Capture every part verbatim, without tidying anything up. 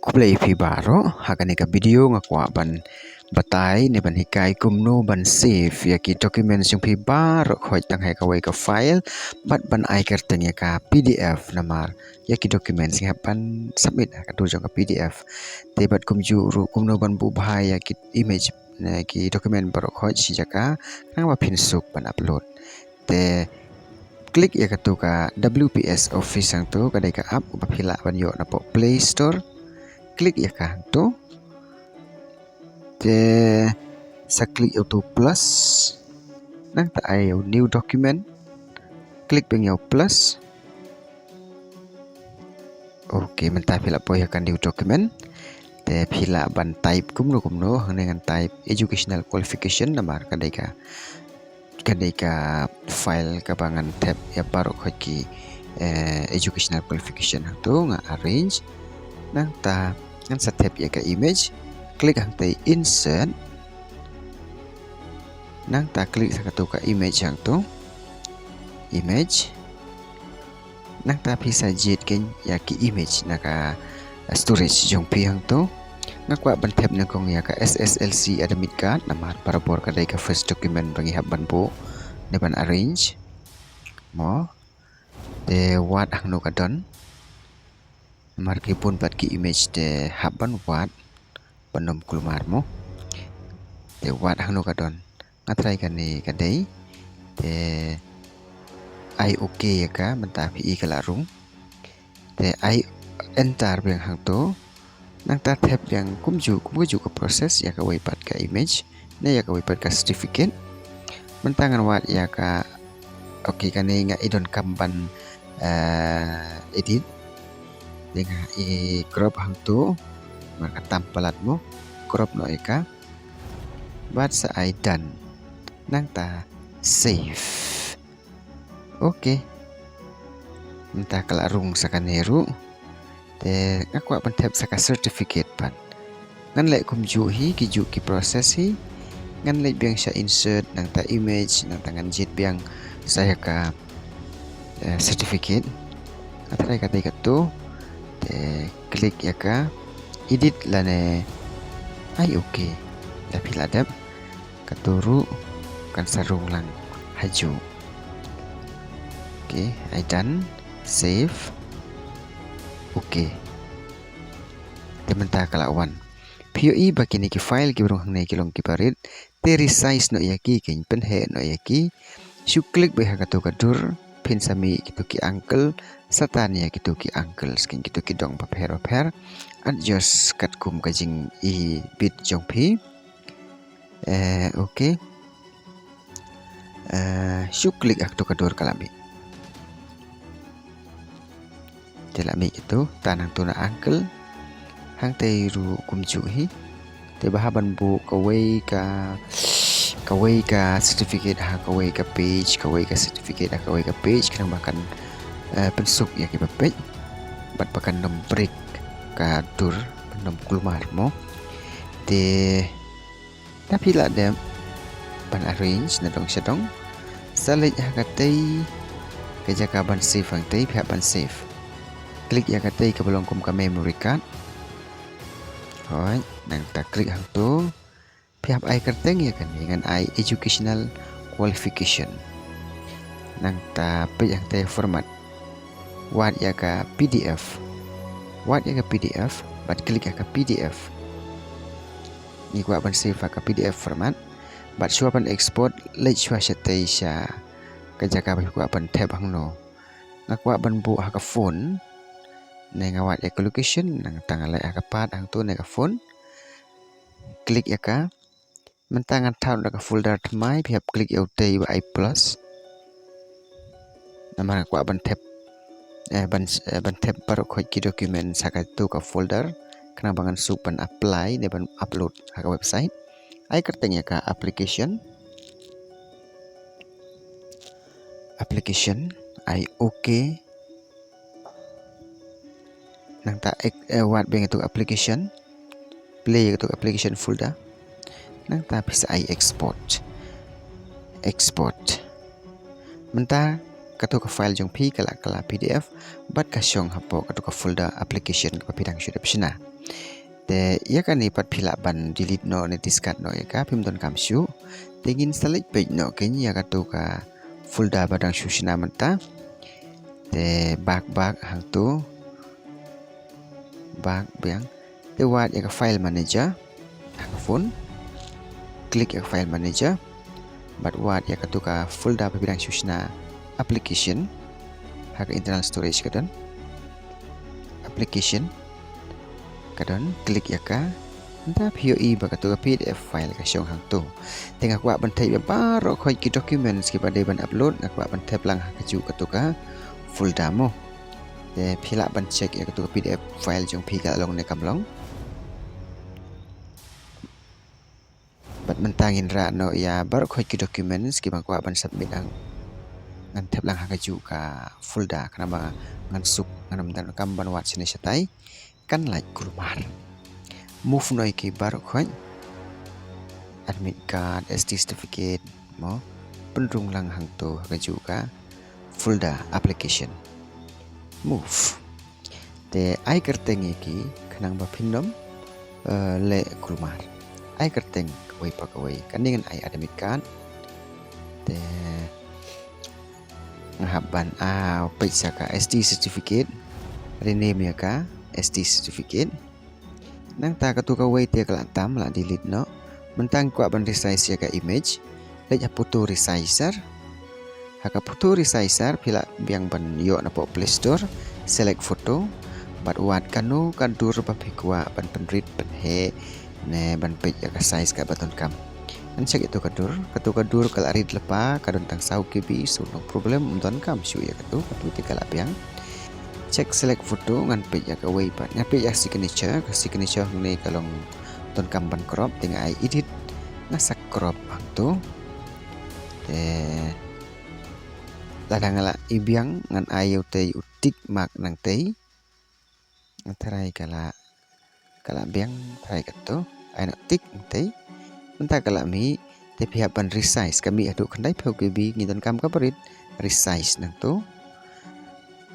Khublei phi baroh, ha kane ka video nga kwah ban batai ne ban hikai kumno ban save ïa ki document jong phi baroh khoit tang ha kawei ka file bad ban ai kyrteng ïa ka P D F namar ïa ki document sngap ban submit ha ka dur jong ka P D F. Te bad kumjuh ruh kumno ban buh bha ïa ki image ne ki document baroh khoit shi jaka khnang ba phin suk ban upload. Te klik ïa katu ka W P S Office hangtu, ka dei ka app ba phi lah ban ïoh na poh Play Store. Klik ïa ka hangtu. Te sa klik ïa utu plus. Nangta ai ïa u new document. Klik biang ïa u plus. Ok, mynta phi lah poi ha ka new document. Te phi lah ban type kumno kumno, hangne ngan type educational qualification namar ka dei ka, ka dei ka file kaba ngan thep ïa baroh khoit ki, eh, educational qualification. Hangtu nga arrange. Nangta ngan sa thep ïa ka image. Klik hangtei insert. Nangta klik sa katu ka image hangtu. Image. Nangta phi sa jied kein ïa ki image na ka storage jong phi hangtu. Nga kwah ban thep nyngkong ïa ka S S L C admit card namar barabor ka dei ka first document ba ngi hap ban buh ne ban arrange. Mo. Te wad hangno ka don. Namar ki bun pat ki image te hap ban wad ban ym kulmar mo. Te wad hangno ka don. Nga tharai kane ka dei. Te ai ok ïa ka, mynta phi i ka la rung. Te ai enter biang hangtu. Nangta thep biang kumjuh, kumjuh ka process ïa kawei pat ka image ne ïa kawei pat ka certificate. Mynta ngan wad ïa ka, ok, kane nga i donkam ban, eh, edit. Te nga i crop hangtu. Namar ka tam palat mo. Crop noh ïa ka. Bad sa ai done. Nangta save. Ok. Mynta ka la rung sa kane ruh. Te nga kwah ban thep sa ka certificate pat. Ngan leh kumjuh hi, kijuh ki process hi. Ngan leit biang sha insert, nangta image, nangta ngan jied biang sa ïa ka, eh, certificate. Nga tharai ka dei katu. Te klik ïa ka edit lane ai ok. Te phi lah dep. Katu ruh kan sa rung lang hajuh. Ok, ai done, save. Ok. Te mynta ka la wan. Phi ïohi ba kine ki file kiba rung hangne ki long kiba rit. Te resize noh ïa ki, kein pynheh noh ïa ki. Shu klik beit ha katu ka dur, phin sa mih kitu ki angle, sa tan ïa kitu ki angle, kein kitu ki dong bapher bapher. Adjust katkum ka jingïohi bit jong phi. Eh, ok. Eh, shu klik ha katu ka dur ka la mih. Te la mih katu, tan hangtu na angle. Hangtei ruh kumjuh hi. Te ba hap ban buh kawei ka, kawei ka certificate ha kawei ka page, kawei ka certificate ha kawei ka page, khnang ba kan, eh, pynsuk ïa kiba peit. Bad ba kan ym break ka dur, kan ym kulmar mo. Te Te phi lah dep ban arrange na dong sha dong. Sa leit ha katei ka jaka ban save hangtei, phi hap ban save. Klik ïa katei kaba long kum ka memory card. Hooid, nangta klik hangtu. Phi hap ai kyrteng ïa kane, ngan ai educational qualification. Nangta peit hangtei format. Wad ïa ka P D F. Wad ïa ka P D F, bad klik ïa ka P D F. Ngi kwah ban save ha ka P D F format. Bad shuwa ban export, leit shuwa shatei sha ka jaka ba phi kwah ban thep hangno. Nga kwah ban buh ha ka phone. Ne nga wad ïa ka location, nangta nga leit ha ka path hangtu ne ka phone. Klik ïa ka. Mynta ngan thaw da ka folder thymmai, phi hap klik ïa utei ba ai plus. Namar nga kwah ban thep, eh, ban, eh, ban thep baroh khoit ki document ha katu ka folder. Khnang ba ngan suk ban apply ne ban upload ha ka website. Ai kyrteng ïa ka application. Application, ai ok. Nangta ek-, eh, wad biang ïa tu application. Play ïa tu application folder. Nangta phi sa ai export. Export. Mynta katu ka file jong phi ka la kylla P D F bad ka shong hapoh katu ka folder application kaba phi dang shu dep shna. Te ïa kane pat phi lah ban delete noh ne discard noh ïa ka, phim donkam shuh. Te ngin sa leit peit noh kein ïa katu ka folder ba dang shu shna mynta. Te back back hangtu. Back biang. Te wad ïa ka file manager ha ka phone. Click ïa ka file manager. Bad wad ïa katu ka folder ba phi dang shu shna application. Ha ka internal storage ka don. Application. Ka don, click ïa ka. Nda phi ïohi ba katu ka P D F file ka shong hangtu. Te nga kwah ban thep ïa baroh khoit ki documents kiba dei ban upload, nga kwah ban thep lang ha kajuh katu ka folder mo. Te phi lah ban check ïa katu ka P D F file jong phi ka long ne kam long. Bad mynta ngin rah noh ïa baroh khoit ki documents kiba nga kwah ban submit lang. Ngan thep lang ha kajuh ka folder khnang ba ngan suk, ngan ym donkam ban wad shane shatai. Kan lait kulmar. Move noh ïa ki baroh khoit. Admit card, S T certificate mo. Pynrung lang hangtu ha kajuh ka folder application. Move. Te ai kyrteng ïa ki khnang ba phin ym, eh, leh kulmar. Ai kyrteng kawei pa kawei. Kane ngan ai admit card. Te nga hap ban, ah, peit sa ka S T certificate. Rename ïa ka S T certificate. Nangta katu kawei te ka lah tam, lah delete noh. Mynta nga kwah ban resize ïa ka image. Leit ha photo resizer. Ha ka photo resizer phi lah biang ban ïoh napoh Play Store. Select photo. Bad wad kano ka dur ba phi kwah ban pynrit pynheh ne ban peit ïa ka size kaba donkam. Ngan check ïa katu ka dur, katu ka dur ka lah rit lypa, ka don tang saw K B, so no problem, ym donkam shuh ïa katu, katu te ka lah biang. Check select photo, ngan peit ïa kawei pat, ngan peit ïa signature, ka signature hangne ka long donkam ban crop, te nga ai edit, nga sa crop hangtu. Te lada nga lah i biang, ngan ai ïa utei u tick mark nangtei. Tharai ka lah, ka lah biang, tharai katu. Ai noh tick nangtei. Mynta ka lah mih, te phi hap ban resize, ka mih haduh khyndaiphew K B, ngi donkam kaba rit, resize nangtu.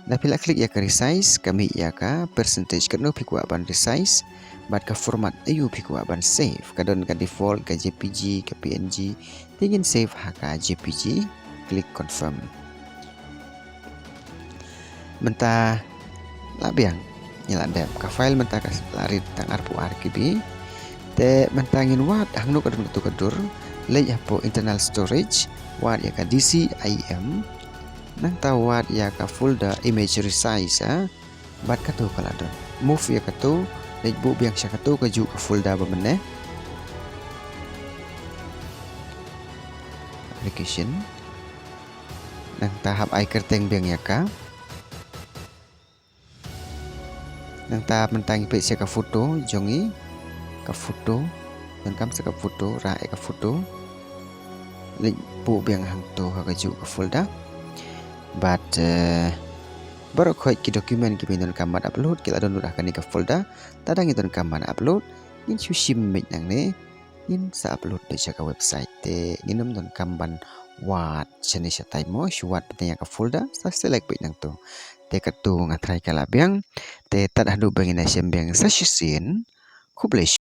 Da phi lah click ïa ka resize, ka mih ïa ka percentage katno phi kwah ban resize, bad ka format aïu phi kwah ban save, ka don ka default, ka J P G, ka P N G, te ngin save ha ka J P G, click confirm. Mynta lah biang, ngi lah dep ka file mynta ka lah rit tang arphew ar K B. Te mynta ngin wad hangno ka don katu ka dur, leit hapoh internal storage, wad ïa ka D C I M, nangta wad ïa ka folder image resize, ah, bad katu ka lah don. Move ïa katu, leit buh biang sha katu kajuh ka folder ba mynne. Application. Nangta hap ai kyrteng biang ïa ka. Nangta mynta ngi peit sha ka photo jong ngi, ka photo, donkam sa ka photo, rah ïa ka photo. Leit buh biang hangtu ha kajuh ka folder. Bad, eh, baroh khoit ki document kiba ngi donkam ban upload ki lah don lut ha kane ka folder. Lada ngi donkam ban upload, ngin shu shim beit nangne. Ngin sa upload beit sha ka website te ngin ym donkam ban wad shane shatai mo, shu wad beit ïa ka folder, sa select beit nangtu. Te katu nga tharai ka lah biang. Te tad haduh ba ngin ïashem biang sa shisien. Khublei.